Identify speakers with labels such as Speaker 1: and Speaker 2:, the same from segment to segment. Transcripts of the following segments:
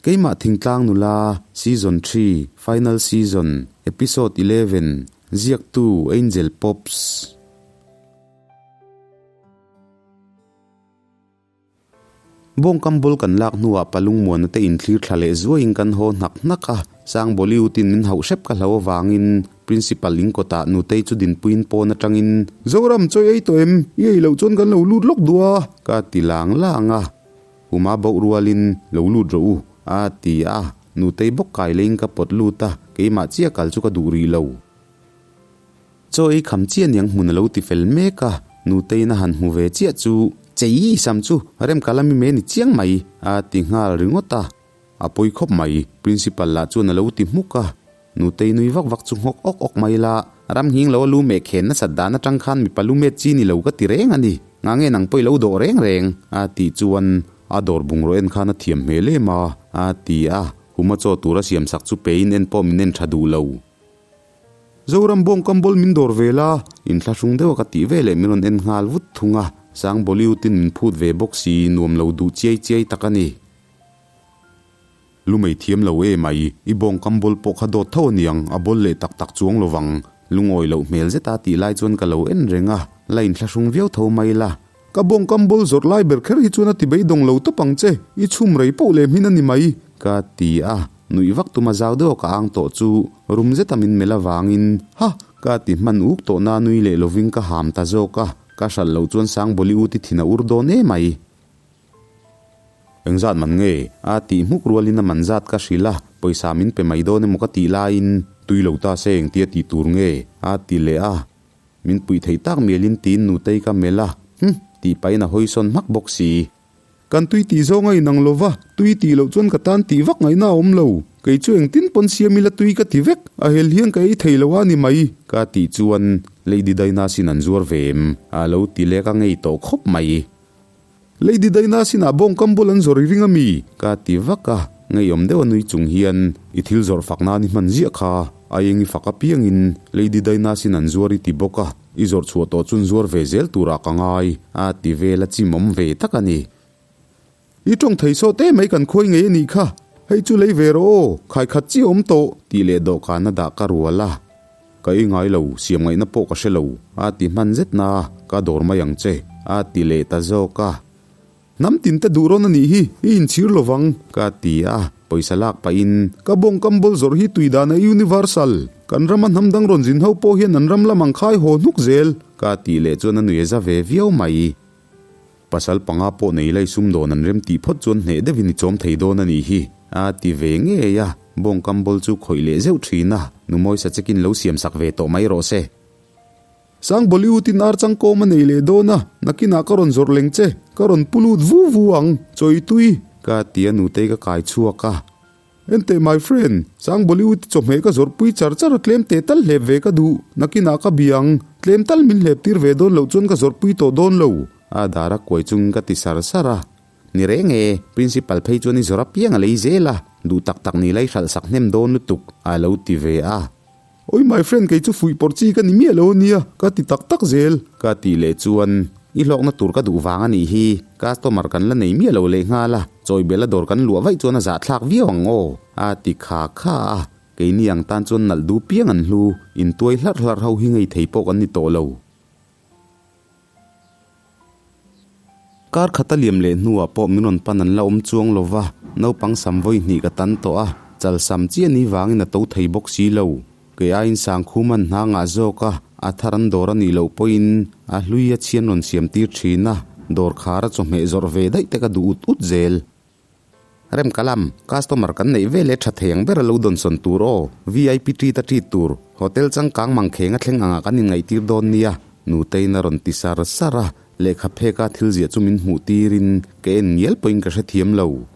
Speaker 1: Keimah Thingtlang Nula, Season Three, Final Season, Episode 11, Ziaktu Angel Pops. Bawngkam bul kan lak hnuah Palungmuana te inthlir thla leh zuaiin kan haw hnak hnak a, Sang Bollywood-in min hauh hrep ka hlau avangin Principal in kawtah Nutei chu dinpuiin pawn atangin, Zoram, chawi ei tawh em? I ei loh chuan kan lo lut lawk duh a, ka ti lang lang a. Huma boh rualin, Lo lut rawh u, a ti a. Nutei bawk kai leiin ka pawt lut a, keimah chiah kal chu ka duh rih lo. Chaw ei kham chiah niang hmun a lo ti fel mek a, Nuteiin a han hmu ve chiah chu, Chei, sam chu rem ka la mi me ni chiang mai, a ti nghal ringawt a. A pawi khawp mai, Principal lah chuan a lo ti hmuk a. Nutei nui vak vak chu nghawk awk awk mai la, ram nghing lo a lu meh khen nasat dan atang khan mipa lu met chi ni lo ka ti reng a ni, nga nge nang pawh i lo dawh reng reng, a tih chuan a dawr bungraw en khan a thiam hmel em a, a ti a, huma chaw tura siam sak chu pein en pawh min en tha duh lo. Zoram bawng kam bawl min dawr ve la, inthlahrung deuha ka tih veleh min rawn en nghal vut thung a, Sang Bollywood-in min phut ve bawk si, nuam lo duh chiai chiai tak a ni. Lu mai thiam lo e mai, i bawng kam bawl pawh kha dawt tho aniang, a bawl leh tak tak chuang lovang. Lungawi loh hmel zeta tih lai chuan ka lo en reng a, la inthlahrung viau tho mai la. Ka bawng kam bawl zawrh lai ber kher hi chuan a ti beidawng lo tawp ang che, i chhum rei poh leh hmin a ni mai, ka ti a, nuih vak tuma zau deuha ka ang tawh chu rum zeta min melh avangin, Ha! Ka ti hman uk tawh na nui leh lovin ka ham ta zawk a, ka hralh loh chuan Sangbawli u ti thin a ur dawn e mai. Engzat man nge? A tih hmuk rualin a man zat ka hrilh a, pawisa min pe mai dawn emaw ka tih laiin tui lo ta se engtia tih tur nge? A ti leh a, min puih theih tak mialin tiin nutei ka melh a, Hm! Tih pahin a hawi sawn hmak bawk si. Kan tui tih zawng a inang lo va, tui tih loh chuan ka tan tih vak ngaihna a awm lo. Kei chu engtin pawn siam ila tui ka ti vek, a hel hian ka ei thei lo a ni mai, ka tih chuan Lady Daina sin an zuar ve em? A lo ti leh ka ngei tawh khawp mai. Lady Daina sinah bawng kam bul an zawr i ring a mi? Ka ti vak a, ngeiawm deuh a nui chung hian i thil zawrh fak nan i hman ziah kha, a eng i fak apiangin Lady Daina sin an zuar i ti bawk a, i zawrh chhuah tawh chun zuar ve zel turah ka ngai, a ti vel a chimawm ve tak a ni. I tawng thei sawt em mai kan khawi ngei a nih kha, hei chu lei ve rawh aw, khai khat chi awm tawh, tih leh dawhkan a dah ka rual a. Ka ei ngai lo, siam ngaihna pawh ka hre lo, a ti hman zet na, ka dawr mai ang che, a ti leh ta zawk a. Hnam tin te duh rawn a nih hi, i inchhir lo vang, ka ti a, pawisa lak pahin, ka bawng kam bawl zawrh hi tui dan a universal, kan rama hnam dang rawn zin ho pawh hian an ram lam ang khai haw hnuk zel, ka tih leh chuan a nui a za ve viau mai. Pasal panga pawh nei lai sumdawn an rem tih phawt chuan hneh deuhin i chawm thei dawn a nih hi, a ti ve ngei a, bawngkam bawl chu khawih leh zeuh thin a, nu Mawisa chekin lo siam sak ve tawh mai rawh se. Sang Bollywood-in ar changkawm a nei leh dawn a, nakinah ka rawn zawrh leng che, ka rawn pu lut vu vu ang, chawi tui, ka ti a nutei ka kai chhuak a. Enteh my friend, Sang Bollywood chawhmeh ka zawrh pui char char a tlem teh tal hlep ve ka duh, nakinah ka bia ang, tlem tal min hlep tir ve dawn loh chuan ka zawrh pui tawh dawn lo, a dar a kuai chungin ka ti sar sar a. Ni reng e, Principal phei chuan i zawrh apiang a lei zel a, duh tak tak ni lai hralh sak hnem dawn lutuk, a lo ti ve a. Oi my friend kei chu fuih pawrh chi ka ni miah lo ania, ka ti tak tak zel, ka tih leh chuan i hlawkna tur ka duh vang a nih hi, customer kan la nei miah lo leh nghal a, chawi bela dawr kan luah vaih chuan a zahthlak viau ang aw, a ti kha kha a, keini ang tan chuan nalh du piang an hlu, intuai hlarh hlarh ho hi ngei thei pawh kan ni tawh lo. Kar khat a liam leh hnuah pawh min rawn pan an la awm chuang lo va, naupang sam vawi hnih ka tan tawh a, chal sam chiah ni vangin a to thei bawk si lo. Kei aiin Sangkhum an hna ngah zawk a, a thar an dawr a nih loh pawhin a hlui a chhian rawn siam tir thin a, dawr khar a chawhmeh zawrh ve daih te ka duh ut ut zel. Rem ka lam, customer kan neih ve leh tha thei ang ber a lo dawnsawn tur aw, VIP treat a treat tur, hotel changkang mangkheng a thleng angah kan inngaihtir dawn nia, Nuteiin a rawn ti sar sar a, lehkha pheka thil ziah chu min hmuh tirin ka en ngial pawhin ka hrethiam lo.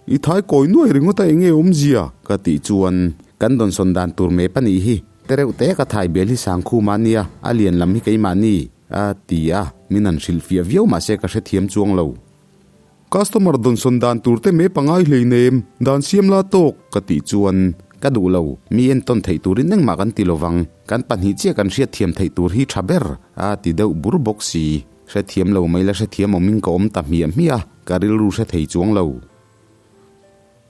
Speaker 1: I thai kawi nuai ringawt a enge awmzia? ka tih chuan kan dawnsawn dan tur map a nih hi, tereuh te ka thai bel hi Sangkhuma nia, a lian lam hi keimahni, a ti a, min han hrilhfiah viau mahse ka hrethiam chuang lo. Customer dawnsawn dan tur te me pangai hleinem, dan siam la tawk, ka tih chuan ka duh lo, mi entawn theih turin engmah kan ti lovang, kan pahnih chiah kan hriatthiam theih tur hi tha ber, a ti deuh bur bawk si. Hrethiam lo mai la hrethiam awmin ka awm ta hmiah hmiah a, ka rilru hre thei chuang lo.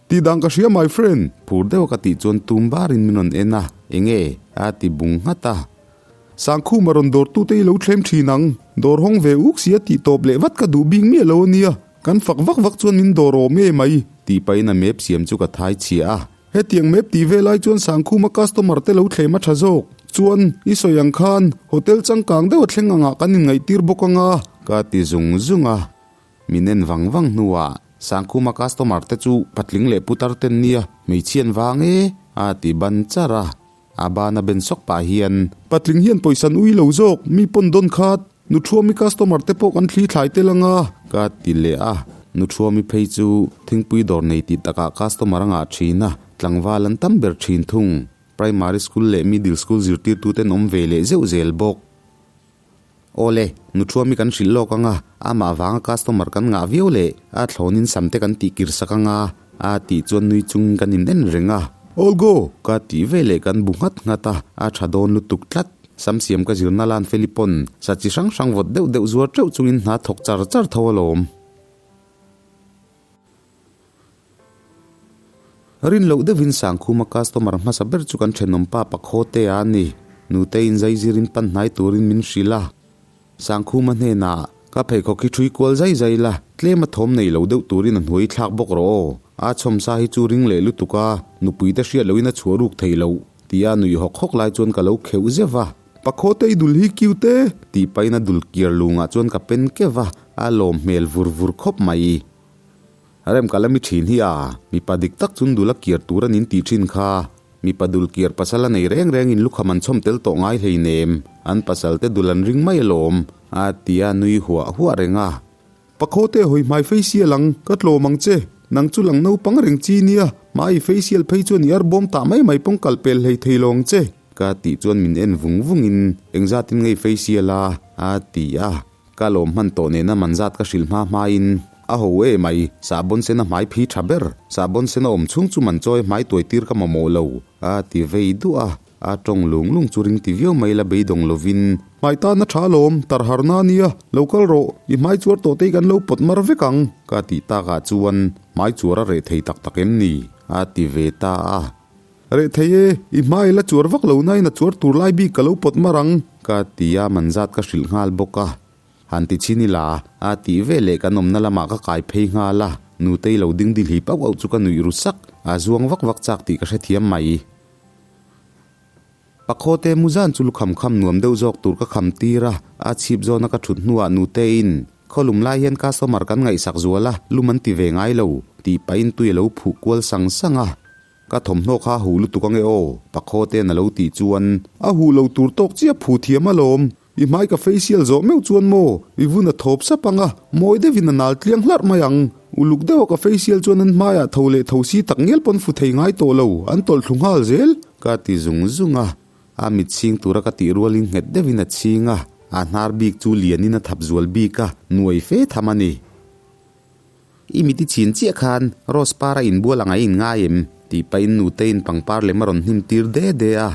Speaker 1: Tih dan ka hria my friend, phur deuh a ka tih chuan tum barin min rawn en a, enge? a ti bung nghat a. Sangkhuma rawn dawrtute hi lo thlem thin ang, dawr hawng ve uk sia tih tawp leh vat ka duh bik miah lo a nia, kan fak vak vak chuan min dawr awm e mai, tih pahin a map siam chu ka thai chhia a. Hetiang map tih ve lai chuan Sangkhuma customer te lo thlem a tha zawk. Chuan, i sawi ang khan hotel changkang deuh a thleng angah kan inngaihtir bawk anga, ka ti zung zung a. Min en vang vang hnuah Sangkhuma customer te chu patling leh putar ten nia hmeichhian vang e a ti ban char a. A bana ben sawk pah hian. Patling hian pawisa an ui lo zawk, mi pawn dawn khat, Nuthuami customer te pawh kan thli thlai tel anga ka ti leh a. Nuthuami phei chu thingpui dawr nei tih takah customer a ngah thin a, tlangval an tam ber thin thung. Primary school leh middle school zirtirtuten awm ve leh zeuh zel bawk. Awle, Nuthuami kan hrilh lawk anga, amah vanga customer kan ngah viau leh a thlawnin sam te kan tih kir sak anga a tih chuan nui chungin kan in en reng a. All go! Ka tih ve leh kan bu nghat nghat a, a tha dawn lutuk tlat. Sam siam ka zirna lan feli pawn sa chi hrang hrang vawt deuh deuh zuar teuh chungin hna thawk char char tho alawm. Rin loh deuhin Sangkhuma customer hmasa ber chu kan thenawm pa Pakhaw te a ni. Nuteiin zaizirin pan hnai turin min hrilh a. Sangkhuma hnenah, Ka pheikhawk hi ṭhui kual zai zai la, tlem a thawm nei lo deuh turin a hnuai thlak bawk rawh aw. A chhawmsa hi chu ring leh lutuk a, nupui te hriat lohin a chhuah ruk thei loh, tia nuih hawk hawk lai chuan ka lo kheuh zeuh va. Pakhaw te i dul hi cute e, tih pahin a dul kiar lungah chuan ka pen keuh va, a lawm hmel vur vur khawp mai. Rem ka la mi thin hi a, mipa dik tak chun dul a kiar tur a nin tih thin kha. Mipa dul kiar pasal a nei reng reng in lukham an chhawm tel tawh ngai hleinem, an pasal te dul an ring mai alawm, a ti a nui huah huah reng a. Pakhaw te hawi hmai facial ang, ka tlawm ang che, nang chu lang naupang reng chi nia, hmai i facial phei chuan i arbawm tah mai mai pawng kal pel hlei thei lo ang che, ka tih chuan min en vung vung in engzat in ngei facial a, a ti a. Ka lawm hman tawh nena man zat ka hrilh hma hmain a ho e mai, sahbawn sen a hmai phi tha ber, sahbawn sen a awm chhung chu man chawi hmai tuai tir ka mamawh lo, a ti vei duah a, a tawng lung lung chu ring ti viau mai la beidawng lovin. Hmai tan a tha lawm, tar harna a nia, lo kal rawh, i hmai chuar tawh te hi kan lo pawt mar vek ang, ka tih takah chuan hmai chuar a reh thei tak tak em ni? a ti ve ta a. Reh thei e, i hmai la chuar vak lo nain a chuar tur lai bik ka lo pawt mar ang, ka ti a, man zat ka hrilh nghal bawk a. Han ti chhin ila, a tih ve leh kan awmna lamah ka kai phei nghal a, nutei lo ding dil hip auh auh chu ka nuih ru sak, a zuang vak vak chak tih ka hrethiam mai. Pakhawte mu zan chu lukham kham nuam deuh zawk tur ka kham tir a, a chhip zawna ka thut hnuah nuteiin, Khawlum lai hian customer kan ngaihsak zual a, lum an ti ve ngai lo, tih pahin tui a lo phuh kual sang sang a. Ka thawmhnaw kha a huh lutuk ange aw, Pakhaw ten a lo tih chuan. A huh lo tur tawk chiah phu thiam alawm, i hmai ka facial zawh meuh chuan maw, i vun a thawp sap ang a, mawi deuhin a nal tliang hlarh mai ang. Uluk deuha ka facial chuan an hmaiah tho leh tho si tak ngial pawn fu thei ngai tawh lo, an tawlh thlu nghal zel, ka ti zung zung a. A mit chhing tura ka tih rualin nghet deuhin a chhing a, a hnar bik chu lianin a thap zual bik a, nuai fe tham a ni. I mit i chhin chiah khan Rose par a inbual ang a inngai em? tih pahin Nuteiin pangpar lem a rawn hnim tir de de a.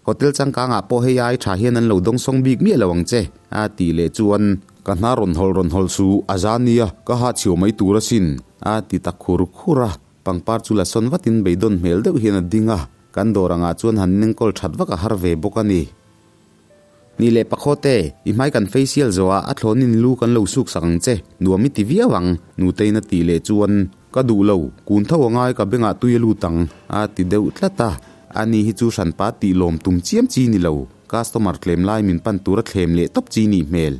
Speaker 1: Hotel changkangah pawh hei ai tha hian an lo dawngsawng bik miah lo ang che, a tih leh chuan, Ka hna rawn hawlh rawn hawlh suh, a za nia, ka ha chhiau mai tur asin, a ti ta khur khur a. Pangpar chu la sawn vatin beidawn hmel deuh hian a ding a, kan dawr angah chuan han inenkawl that vak a har ve bawk a ni. Ni leh pakhaw te, i hmai kan facial zawh a, a thlawnin lu kan lo suk sak ang che, nuam i ti viau ang, Nutein a tih leh chuan, Ka duh lo, kun tho angai ka bengah tui a lut ang, a ti deuh tlat a. Ani hi chu hranpa tih lawm tum chiam chi ni lo, customer tlem lai min pan tur a thlem leh tawp chi nih hmel.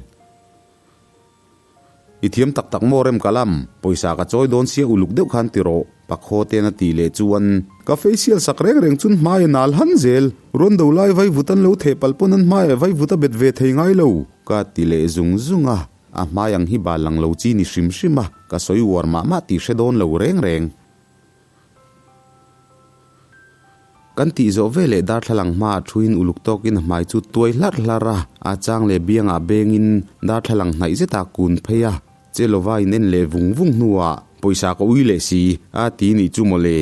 Speaker 1: I thiam tak tak maw rem ka lam, pawisa ka chawi dawn sia uluk deuh khan ti rawh, Pakhaw ten a tih leh chuan. Ka facial sak reng reng chun hmai a nal han zel, rawn do lai vaivut an lo theh palh pawn an hmaiah vaivut a bet ve thei ngai lo, ka ti leh zung zung a, a hmai ang hi bal lang lo chi ni hrim hrim a, ka sawi uar mah mah tih hre dawn lo reng reng. Kan tih zawh ve leh darthlalang hmaah thuin uluk tawkin a hmai chu tuai hlarh hlarh a, a chang leh biangah bengin darthlalang hnaih zetah kun phei a, che lova in en leh vung vung hnuah pawisa ka ui leh si a ti nih chu mawle.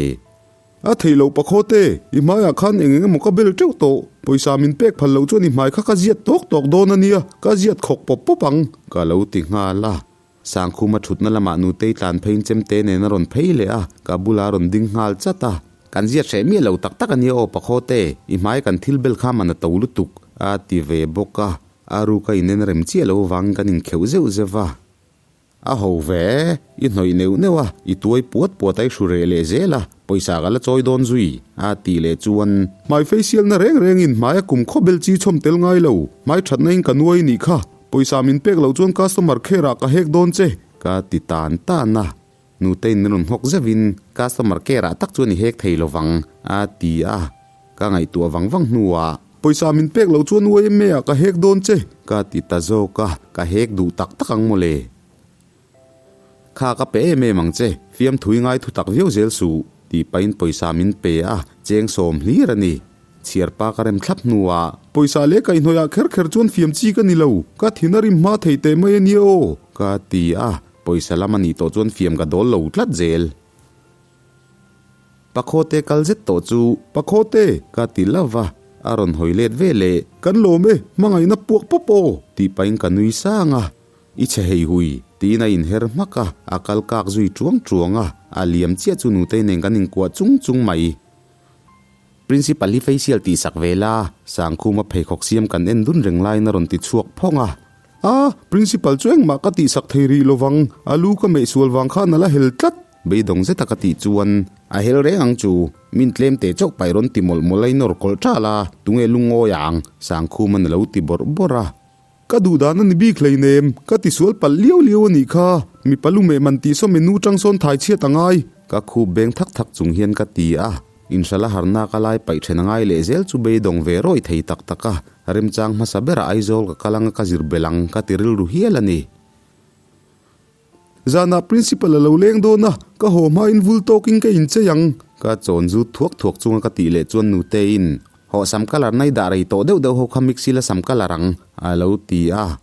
Speaker 1: A theih loh pakhaw te, i hmaiah khan eng eng emaw ka bel teuh tawh, pawisa min pek phal loh chuan i hmai kha ka ziat tawk tawk dawn a nia, ka ziat khawk pawp pawp ang, ka lo ti nghal a. Sangkhuma thutna lamah Nutei tlan pheiin chemte nen a rawn phei leh a, ka bulah a rawn ding nghal chat a. Kan ziat hreh miah lo tak tak a nia aw Pakhawte, i hmai kan thil bel kha man a to lutuk, a ti ve bawk a. A ruka inen rem chiah lo vangin kan inkheuh zeuh zeuh a. A ho ve, i hnawih neuh neuh a, i tuai puat puat a i hru reh leh zel a, pawisa ka la chawi dawn zui, a tih leh chuan. Hmai facial na reng rengin hmai a kum khawbel chi chhawm tel ngai lo, hmai thatna in ka nuai nih kha, pawisa min pek loh chuan customer care ah ka hek dawn che, ka ti tan tan a. Nute in min rawn nghawk zeuhin customer care ah tak chuan i hek thei lo vang, a ti a. Ka ngaihtuah vang vang hnuah. Pawisa min pek loh chuan YMA ah ka hek dawn che, ka ti ta zawk a, ka hek duh tak tak ang mawle. Kha ka pe em em ang che, fiamthui ngai thu tak viau zel suh, tih pahin pawisa min pe a, cheng sawm hlir a ni. Chhiar pa ka rem thlap hnuah. Pawisa leh kaihhnawih ah kher kher chuan fiam chi ka ni lo, ka thin a rim hma thei teh mai a nia aw, ka ti a, pawisa lam a nih tawh chuan fiam ka dawl lo tlat zel. Pakhawte kal zet tawh chu Pakhawte ka ti lo va, a rawn hawi let ve leh. Kan lawm e, hmangaihna puak pawp aw tih pahin ka nui sang a. I chhe hei hui tiin a inher hmak a, a kal kak zui tuang tuang a, a liam chiah chu nutei nen kan inkuah chung chung mai. Principal hi facial tih sak ve la, Sangkhuma pheikhawk siam kan en dun reng laiin a rawn ti chhuak phawng a. A, Principal chu engmah ka tih sak thei rih lovang, a lu ka meh sual vang khan a la hel tlat. Beidawng zeta ka tih chuan, a hel reng ang chu, min tlem teh chauh paih rawn ti mawlh mawlh a i nawr kawlh ṭal a, tunge lungawi ang, Sangkhuma'n a lo ti bawrh bawrh a. Ka duh dan a ni bik hleinem, ka ti sual palh liau liau a nih kha, mipa lu meh man tih sawm enu tang sawn thai chhiat a ngai. Ka khup beng thak thak chung hian ka ti a, inhralh a harna ka lai paih then a ngai leh zel chu beidawng ve rawi thei tak tak a, remchang hmasa berah Aizawl ka kal anga ka zir belh ang ka ti rilru hial a ni. Zanah principal a lo leng dawn a, ka haw hmain vul tawkin ka inchei ang. Ka chawn zut thuak thuak chunga ka tih leh chuan Nuteiin, Hawh sam colour na i dah rei tawh deuh deuh ho kha mix ila sam colour ang, a lo ti a.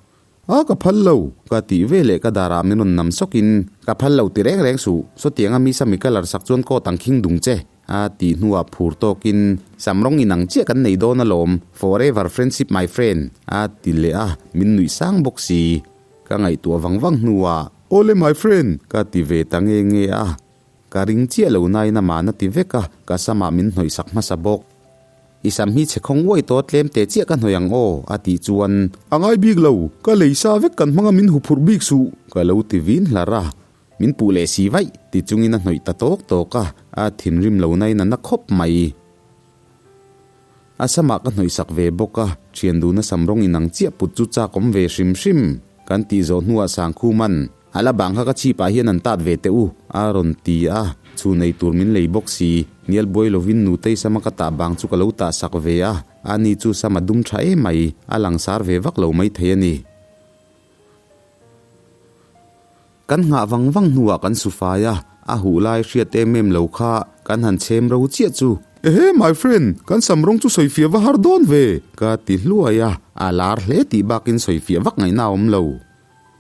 Speaker 1: A ka phal lo, ka tih ve leh ka darah min rawn nam sawkin, Ka phal lo ti reng reng suh, sawtianga mi sam i colour sak chuan coat ang khing dung che, a tih hnuah phur tawkin, Sam rawng inang chiah kan nei dawn alawm, forever friendship my friend, a ti leh a, min nuih sang bawk si. Ka ngaihtuah vang vang hnuah, Awle my friend! ka ti ve ta nge nge a. Ka ring chiah lo nain amah na ti vek a, ka samah min hnawih sak hmasa bawk. I sam hi chhe khawng uai tawh tlem teh chiah ka hnawih ang aw, a tih chuan. A ngai bik lo, ka lei sa vek kan hmanga min huphurh bik suh, ka lo ti vin hlar a. Min puh leh si vaih, ti chungin a hnawih ta tawk tawk a, a thinrim lo nain a na khawp mai. A samah ka hnawih sak ve bawk a, thian duhna sam rawng inang chiah put chu chak awm ve hrim hrim. Kan tih zawh hnuah Sangkhuman, A la bang kha ka chhipah hian an tat ve teh u, a rawn ti a, chhun ei tur min lei bawk si. Hnial buai lovin nutei sama ka tah bang chu ka lo tah sak ve a, ani chu sam a dum tha em mai, a langsar ve vak lo maithei a ni. Kan nghah vang vang hnuah kan su fai a, a huh lai hriat em em lo kha kan han chhem ro chiah chu. Ehe my friend, kan sam rawng chu sawifiah va har dawn ve! Ka ti hluai a, a lar hle tih bakin sawifiah vak ngaihna a awm lo.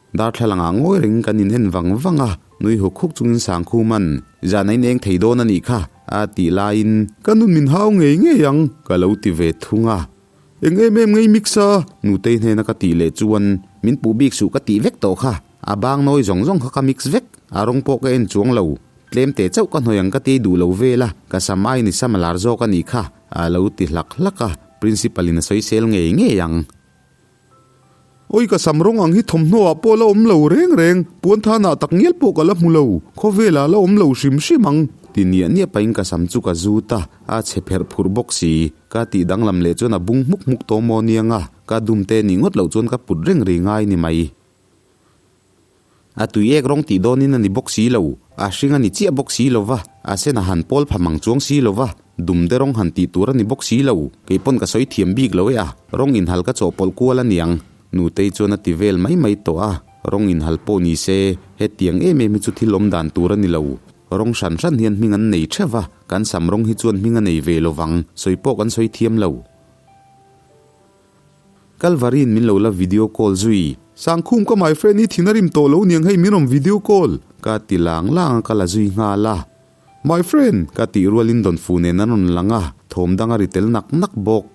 Speaker 1: Darthlalang ah ngawi rengin kan in en vang vang a, nui huk huk chungin Sangkhuman, Zan a ineng thei dawn a nih kha, a tih laiin, Ka nun min hau ngei ngei ang, ka lo ti ve thung a. Eng em em ngei mix a? Nutei hnena ka tih leh chuan min puh bik suh ka tih vek tawh kha. A bang nawi zawng zawng kha ka mix vek. A rawng pawh ka en chuang lo. Tlem teh chauh ka hnawih ang ka ti duh lo vel a, ka sam aiin i sam a lar zawk a nih kha, a lo ti hlak hlak a. Principal in a sawisel ngei ngei ang. Awi ka sam rawng ang hi thawmhnaw ah pawh la awm lo reng reng, puan thanah tak ngial pawh ka la hmu lo, khawvel ah la awm lo hrim hrim ang. Ti niah niah pahin ka sam chu ka zut a, a chhe pherh phurh bawk si. Ka tih danglam leh chuan a bung hmuk hmuk tawh maw niang a, ka dum te nih ngawt loh chuan ka put reng ri ngai ni mai. A tui ek rawng tih dawnin a ni bawk si lo, a hring a ni chiah bawk si lo va, a sen a han pawl pha mang chuang si lo va, dum te rawng han tih tur a ni bawk si lo, kei pawn ka sawi thiam bik lo e a, rawng inhal ka chawhpawlh kual a niang. Nutei chuan a ti vel mai mai tawh a, rawng inhal pawh ni se, hetiang em em hi chu thil awm dan tur a ni lo. Rawng hran hran hian hming an nei theuh va, kan sam rawng hi chuan hming a nei ve lo vang, sawi pawh kan sawi thiam lo. Kalvarin min lo la video call zui. Sangkhum ka my friend i thin a rim tawh lo niang hei min rawn video call. Ka ti lang lang a ka la zui nghal a. My friend! Ka tih rualin dawnfu nen an rawn lang a, thawm dang a ri tel nak nak bawk.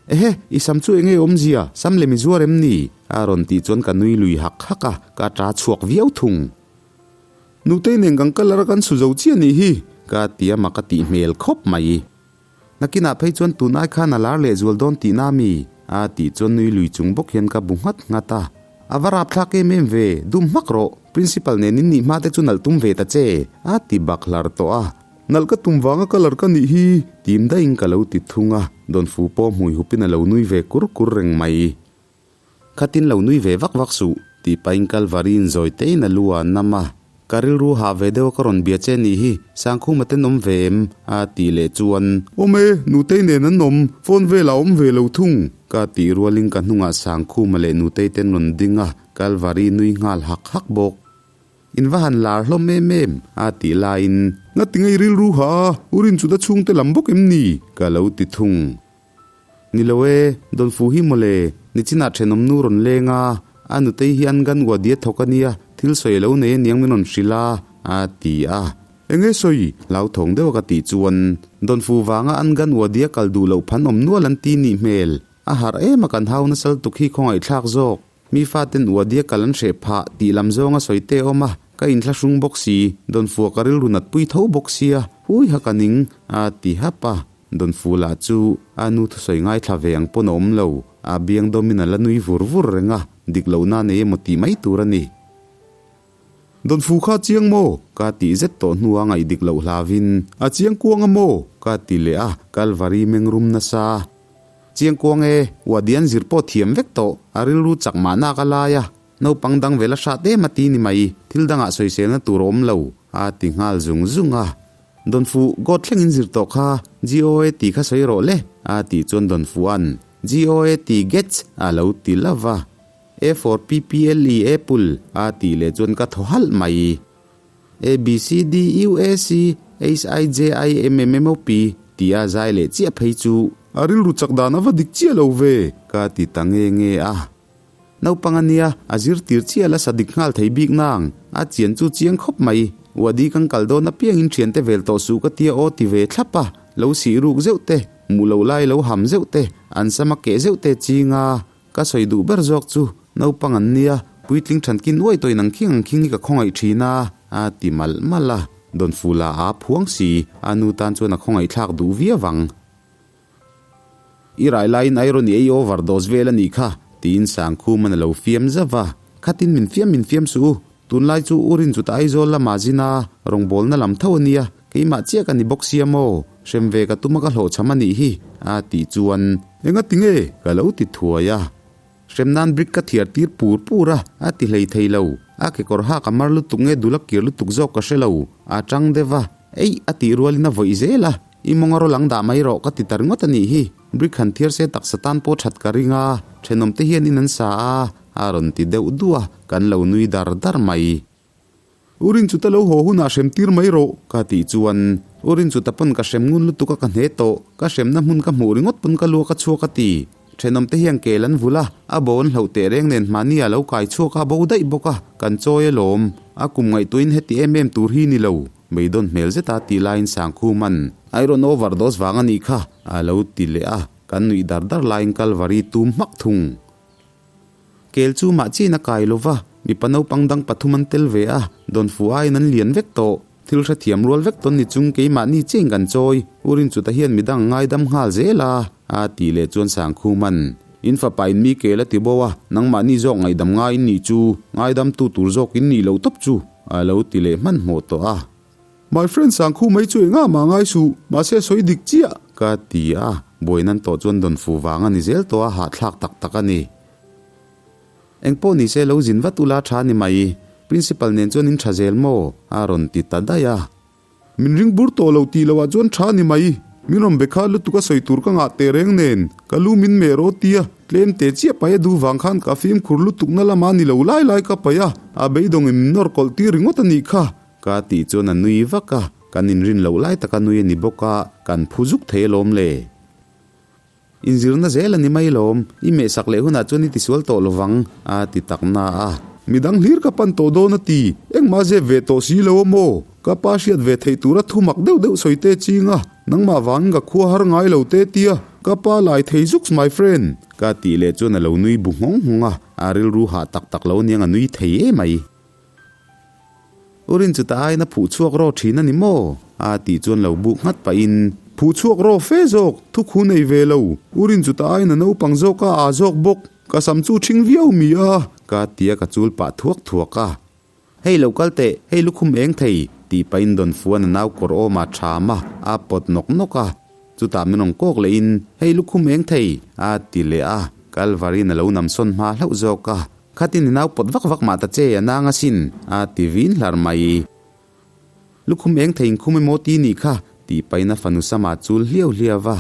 Speaker 1: Ehe, i sam chu enge awmzia? Sam lem i zuar em ni? A rawn tih chuan ka nui lui hak hak a, ka ṭa chhuak viau thung. Nutei nen kan colour a kan su zo chiah nih hi, ka ti a mak a tih hmel khawp mai. Nakinah phei chuan tun ai khan a lar leh zual dawn tihna mi? A tih chuan nui lui chung bawk hian ka bu nghat nghat a. A va rapthlak em em ve, dum hmak rawh, Principal nen in nih hma te chu nalh tum ve ta che, a ti bak hlar tawh a. Nalh ka tum vanga colour ka nih hi, tim daihin ka lo ti thung a, Dawnfu pawh hmui hupin a lo nui ve kur kur reng mai. Khatin lo nui ve vak vak suh, tih pahin Kalvari in zawi tein a lu a nam a. Ka rilru hah ve deuh a ka rawn bia che nih hi, Sangkhuma ten awm ve em? a tih leh chuan. Awm e, Nutei nen an awm, phone velah awm ve lo thung, ka tih rualin ka hnungah Sangkhuma leh Nutei ten rawn ding a, Kalvari nui nghal hak hak bawk. In va han lar hlawm em em, a tih laiin. Ngati ngei rilru hah a, u Rinchuta chhungte lam bawk em ni? ka lo ti thung. Ni lo e, Dawnfu hi mawle, nichinah thenawm nu rawn leng a, a nutei hi an gan uah diat thawk a nia, thil sawi a lo nei aniang min rawn hrilh a, a ti a. Enge sawi? Hlauthawng deuh a ka tih chuan, Dawnfu vanga an gan uah dia kal duh loh phan awm nual an ti nih hmel, a harh em a kan hau nasal tuk hi khawngaihthlak zawk. Mi faten uadia kal an hreh phah tih lam zawng a sawi te awm a, ka inthlahrung bawk si, Dawnfua ka rilru nat pui tho bawk sia, hui ha ka ning, a ti hap a. Dawnfu lah chu a nu thusawi ngaithla ve ang pawn a awm lo, a biang dawmin a la nui vur vur reng a, dik lohna nei emaw tih mai tur a ni. Dawnfu kha chiang maw? Ka tih zet tawh hnua ngaih dik loh hlavin, A chiang kuang a maw? Ka ti leh a, Kalvari meng rum nasa. Chiang kuang e, Uadian zir pawh thiam vek tawh, a rilru chak mahna ka lai a, naupang dang vel a hrat em a ti ni mai, thil dangah sawiselna tur a awm lo, a ti nghal zung zung a. Dawnfu, God thlengin zir tawh kha, GOA tih kha sawi rawh le, a tih chuan Dawnfua'n, GOA ti gets, a lo ti lova. A for PPLE Apple a tih leh chuan ka thaw halh mai. A B C D U A C H I J I M M M O P tih a zai leh chiah phei chu. A rilru chak dan a va dik chiah lo ve ka ti ta nge nge a. Naupang a nia, a zir tir chiah la sa dik nghal thei bik nang. A chian chu chiang khawp mai. Uadi kan kal dawn apiangin thiante vel tawh suh ka tia aw ti ve thlap a, lo sih ruk zeuh te, hmuh loh lai lo ham zeuh te, an sam a keh zeuh te ching a. Ka sawi duh ber zawk chu naupang an nia, puitling thankin uai tawhin ang khing ang khing hi ka khawngaih thin a, a ti malh malh a. Dawnfula a phuang si, a nu tan chuan a khawngaih thlak duh viau ang. I rai laiin iron i ei over dose vel a nih kha, tiin Sangkhuman a lo fiam zauh a. Khatin min fiam min fiam suh u, tunlai chu u Rin chuta Aizawl lamah zin a, rawngbawlna lam tho a nia, keimah chiah ka ni bawk sia maw? Hrem ve ka tum a ka hlawhchham a nih hi, a tih chuan. Enga ti nge? Ka lo ti thuai a. Hrem nan brick ka thiar tir pur pur a, a ti hlei thei lo. A kekawr hak a mar lutuk nge dul a kir lutuk zawk ka hre lo. A tang deuh a, Eih! a tih rualin a vawih zel a. I mawng a rawl ang dah mai rawh ka ti ta ringawt a nih hi. Brick han thiar se taksa tan pawh that ka ring a, thenawm te hian in an sa a, a rawn ti deuh duh a, kan lo nui dar dar mai. U Rinchuta lo haw hunah hrem tir mai rawh, ka tih chuan U Rinchuta pawn ka hrem ngun lutuk a ka hne tawh, ka hremna hmun ka hmuh ringawt pawn ka luak a chhuak a ti. Thenawm te hian kel an vul a, a bo an hlauh teh reng nen mahni a lo kai chhuak a, a bo daih bawk a, kan chawi alawm. A kum ngaihtuahin heti em em tur hi ni lo, beidawn hmel zeta tih laiin Sangkhuman, Iron overdose vang a nih kha, a lo ti leh a, kan nuih dar dar laiin Kalvari tum hmak thung. Kel chu mah chin a kai lova, mipa naupang dang pathum an tel ve a, dawnfu aiin an lian vek tawh. Thil hrethiam rual vek tawn ni chung keimahni chiain kan chawi, U Rinchuta hian midang a ngaidam nghal zel a, a tih leh chuan Sangkhuman, In fapa in mi kel a ti bo a, nangmahni zawk ngaihdam ngai in nih chu, ngaidamtu tur zawk in nih loh tawp chu, a lo ti leh hmanhmawh tawh a. My friend Sangkhu mai chu engah mah ngai suh, mahse a sawi dik chiah. Ka ti a, buai nan tawh chuan dawn fu vang a ni zel tawh a, hahthlak tak tak a ni. Engpawh ni se lo zin vat ula tha ni mai, Principal nen chuan in tha zel maw? a rawn ti ta daih a. Min ring bur tawh lo tih loh ah chuan tha ni mai, min rawn be kha lutuk a sawi tur ka ngah teh reng nen, ka lu min meh rawh tia, tlem te chiah pai a duh vang khan ka fimkhur lutuk na lama ni lo lai lai ka pai a, a beidawng in min nawr kawlh tir ringawt a nih kha. Ka tih chuan a nui vak a, kan inrin loh lai taka nui a ni bawk a, kan phu zuk thei alawm le. Inzirna zel a ni mai lawm, i mehsak leh hunah chuan i tisual tawh lovang, a ti tak na a. Midang hlir ka pan tawh dawn a ti, engmah zep ve tawh si lo a maw? Ka pa hriat ve theih tura thumak deuh deuh sawi te ching a, nangmah vangin ka khua har ngai lo te tia, ka pa lai thei zuks my friend, ka tih leh chuan a lo nui bu nghawng nghawng a. A rilru hah tak tak lo aniang a nui thei emai. U Rin chu ta aiin a phuh chhuak rawh thin a ni maw? A tih chuan lo buk nghat pahin. Phuh chhuak rawh fe zawk, thu khu nei ve lo. U Rin chu ta aiin a naupang zawk a, aa zawk bawk. Ka sam chu ṭhing viau mi a. Ka ti a ka chul pah thuak thuak a. Hei lo kal teh, hei lukhum eng thei, tih pahin Dawnfuan a nau kawr awm a ṭham a, a pawt nawk nawk a. Chutah min rawn kawk lehin, Hei lukhum eng thei, a ti leh a. Kalvarin a lo namsawn hma hlauh zawk a. Khatin i nau pawt vak vak mah ta che, a nang asin, a ti vin hlar mai. Lukhum eng thei inkhum emaw ti nih kha, tih pahin a fanu sama chul hliau hliau va.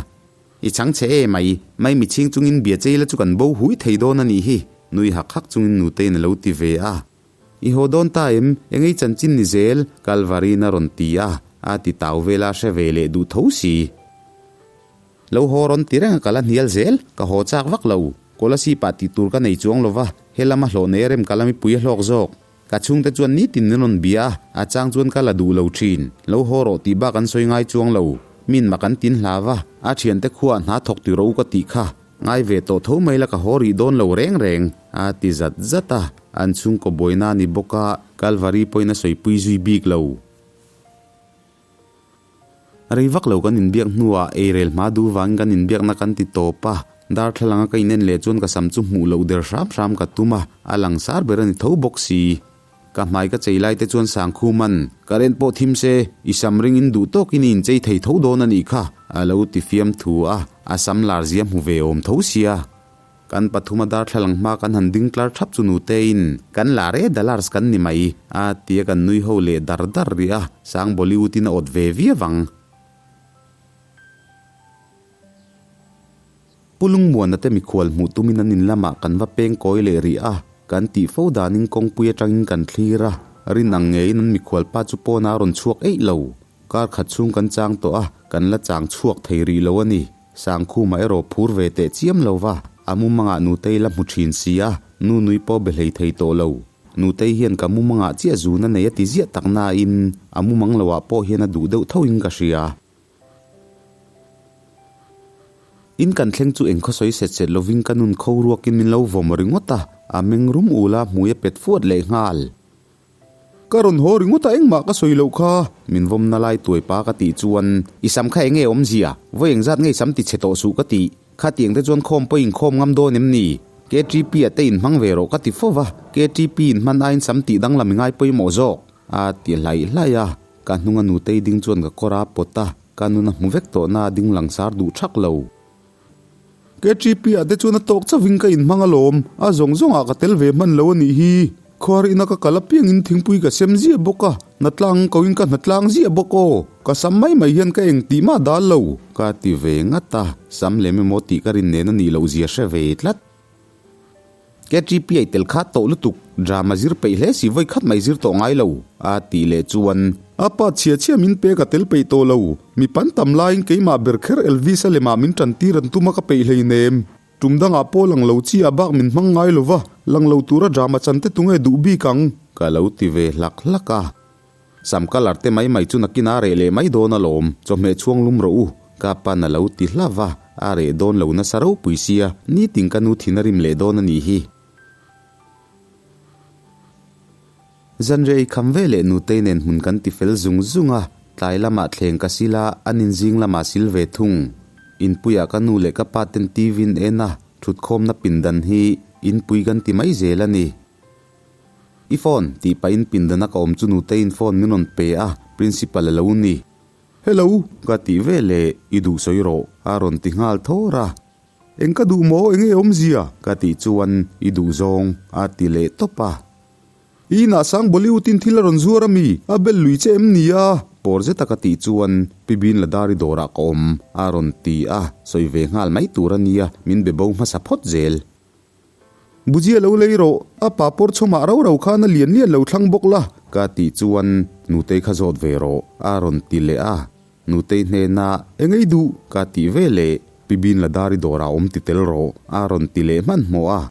Speaker 1: I chhang chhe e mai, mai mi chhing chungin bia che ila chu kan bo hui thei dawn a nih hi, nui hak hak chungin nuteiin a lo ti ve a. I haw dawn ta em, engei chanchin ni zel, Kalvarin a rawn ti a, a ti tau vela hre ve leh duh tho si. Lo haw rawn ti reng a ka la hnial zel, ka haw chak vak lo. Kolasip ah tih tur ka nei chuang lo va, he lama hlawh nei a rem ka la mipui a hlawk zawk. Ka chhungte chuan nitin min rawn bia a, a chang chuan ka la duh lo thin. Lo haw rawh tih bak an sawi ngai chuang lo. Min mak an tin hla va, a thiante khuaah hna thawk ti rawh u ka tih kha. Ngai ve tawh tho mai la ka haw rih dawn lo reng reng, a ti zat zat a. An chhungkaw buaina a ni bawk a, Kalvari pawhin a sawipui zui bik lo. Rei vak lo kan inbiak hnuah eirel hma duh vangin kan inbiakna kan ti tawp a, darthlalang a ka inen leh chuan ka sam chu hmuh loh der hram hram ka tum a, a langsar ber a ni tho bawk si. Ka hmai ka chei lai te chuan Sangkhuman, Current pawh thim se, i sam ringin duh tawkin i inchei thei tho dawn a nih kha, a lo ti fiam thu a, a sam lar zia hmu ve awm tho sia. Kan pathuma darthlalang hma kan han ding tlar thap chu nutein, Kan lar e, Dalars kan ni mai, a ti a kan nui ho leh dar dar rih a, sang Bollywood-in a awt ve viau ang. Pu Lungmuana te mikhual hmuh tumin an in lamah kan va peng kawi leh rih a, kan tih fo danin kawngpui atangin kan thlir a, rin ang ngeiin an mikhual pa chu pawnah a rawn chhuak eih lo. Kar khat chhung kan chang tawh a, kan la chang chhuak thei rih lo a ni. Sangkhuma erawh phur ve teh chiam lo va, a mumangah Nutei la hmu thin si a, nu nui pawh be hlei thei tawh lo. Nutei hian ka mumangah chiah zun a nei a ti ziah tak nain a mumang loah pawh hian a duh deuh thoin ka hria. In kan thleng chu engkhaw sawi set set lovin ka nun kho ruakin min lo vawm ringawt a, a meng rum ul a, hmui a pet fuat leh nghal. Ka rawn haw ringawt a engmah ka sawi loh kha. Min vawmna lai tuai pa ka tih chuan i sam kha enge awmzia? Vawi engzat nge i sam ti chhe tawh suh ka tih? Khatiang te chuan khawm pawh inkhawm ngam dawn em ni? KTP ah te inhmang ve rawh ka ti fo va, KTP inhman aiin sam tih danglam i ngai pawimawh zawk a ti hlaih hlaih a. Ka hnunga nutei ding chuan ka kawr a pawt a, ka nun a hmu vek tawh na a ding langsar duh thak lo. KTP ah te chuan a tawk chauhin ka inhmang alawm, a zawng zawngah ka tel ve hman lo a nih hi. Khuar ina ka kal apiangin thingpui ka sem ziah bawk a, hnatlang koin ka hnatlang ziah bawk aw. Ka sam mai mai hian ka eng tih mah dal lo. Ka ti ve ngat a, sam lem emaw tih ka rin nen a nih loh zia hre ve tlat. KTP a i tel kha tawh lutuk, drama zir peih hle si vawi khat mai zir tawh ngai lo, a tih leh chuan. A pa chhia chhia min pek a tel peih tawh lo, mi pan tam laiin keimah ber kher Elvis-a lemah min tan tir an tum a ka peih hleinem. Tum dangah pawh lang lo chi a bak min hmang ngai lo va, lang lo tura drama chan te tunge duh bik ang? Ka lo ti ve hlak hlak a. Sam colour te mai mai chu nakin a reh leh mai dawn alawm, chawhmeh chhuang lum rawh u, ka pan a lo ti hlauh a, a reh dawn lo nasa ropui sia, nitin ka nu thin a rim leh dawn a nih hi. Zanriah ei kham ve leh nutei nen hmun kan ti fel zung zung a, tlai lamah thleng ka sil a, an inzing lamah sil ve thung. Inpuiah ka nu leh ka pa ten TV in en a, thutkhawmna pindan hi inpui kan ti mai zel a ni. I phone, tih pahin pindana ka awm chu nuteiin phone min rawn pe a, principal a lo ni. Hello, ka tih ve leh i duh sawi rawh, a rawn ti nghal thawr a. Eng ka duh maw, enge awmzia? Ka tih chuan i duh zawng, a ti leh tawp a. I inah sang Bollywood-in thil a rawn zuar a mi? A bel lui che em ni a? Pawr zeta ka tih chuan Pi Bin Ladari dawrah ka awm, a rawn ti a, sawi ve nghal mai tur a nia, min be bo hmasa phawt zel. Bujia lo lei rawh, a pa pawr chhawmah rau rau khan a lian lian lo thlang bawk la, ka tih chuan Nutei kha zawt ve rawh, a rawn ti leh a. Nutei hnenah, Eng ei duh? ka tih ve leh, Pi Bin Ladari dawrah awm ti tel rawh, a rawn ti leh hmanhmawh a.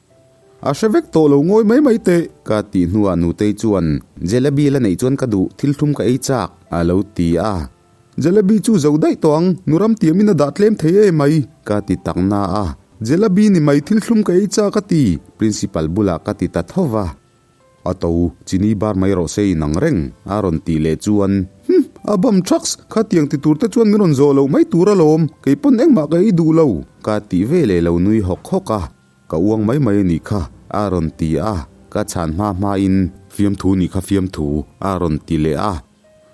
Speaker 1: A hre vek tawh lo ngawi mai mai teh, ka tih hnuah Nutei chuan, Jalebi la neih chuan ka duh, thil thlum ka ei chak, a lo ti a. Jalebi chu zo daih tawh ang, nu ram tiamin a dah tlem thei e mai, ka ti tak na a. Jelabi ni mai thil thlum ka ei chak a ti, Principal bulah ka ti ta tho va. A to, chini bar mai rawh se in ang reng, a rawn tih leh chuan, Hum, a bam thaks, khatiang ti tur te chuan min rawn zawh loh mai tur alawm, kei pawn engmah ka ei duh lo, ka tih ve leh lo nui hawk hawk a, ka uang mai mai a nih kha, a rawn ti a, ka chhan hma hmain, Fiamthu nih kha fiamthu, a rawn ti leh a.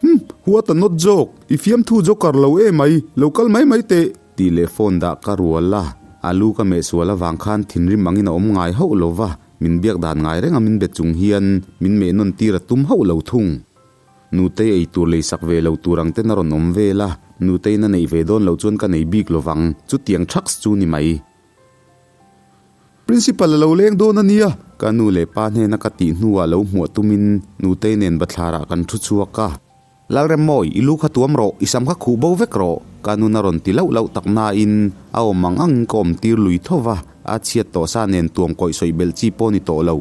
Speaker 1: Hum, what a not joke, i fiamthu joker lo e mai, lo kal mai mai teh, tih leh phone dah ka rual a, a lu ka meh sual avang khan thinrim angin a awm ngai hauh lo va, min biak dan ngai reng a min be chung hian min meh nawn tir a tum hauh lo thung. Nutei ei tur lei sak ve lo tur ang ten a rawn awm vel a, Nuteiin a neih ve dawn loh chuan ka nei bik lovang, chutiang thaks chu ni mai. Principal a lo leng dawn a nia, ka nu leh pa hnena ka tih hnuah lo hmuah tumin Nutei nen bathlarah kan thu chhuak a. Lalremmawi, i lu kha tuam rawh, i sam kha khuh bo vek rawh, ka nun a rawn ti lauh lauh tak nain a awm ang angin ka awm tir lui tho va, a chhiat tawh sa nen tuam kawih sawi belh chi pawh ni tawh lo.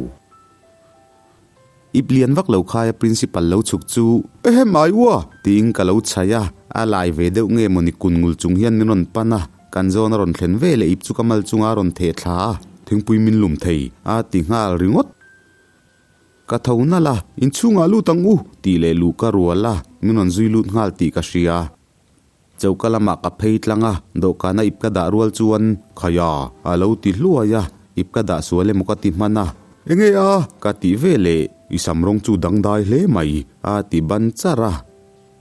Speaker 1: Ip lian vak lo khaia principal lo chhuk chu, Ehem ai ua! tiin ka lo chhaih a, a lai ve deuh nge mawni kun ngul chung hian min rawn pan a, kan zawn a rawn thlen ve leh ip chu ka mal chunga a rawn theh thla a, thingpui min lum thei a ti nghal ringawt. Ka tho nalh a, inchhungah lut ang u! tih leh luh ka rual a, min rawn zui lut nghal tih ka hria. Choka lamah ka phei tlang a, dawhkana ip ka dah rual chuan, Khaia, a lo ti hluai a, ip ka dah sual emaw ka ti hman a. Enge a? ka tih ve leh, I sam rawng chu dangdai hle mai, a ti ban char a.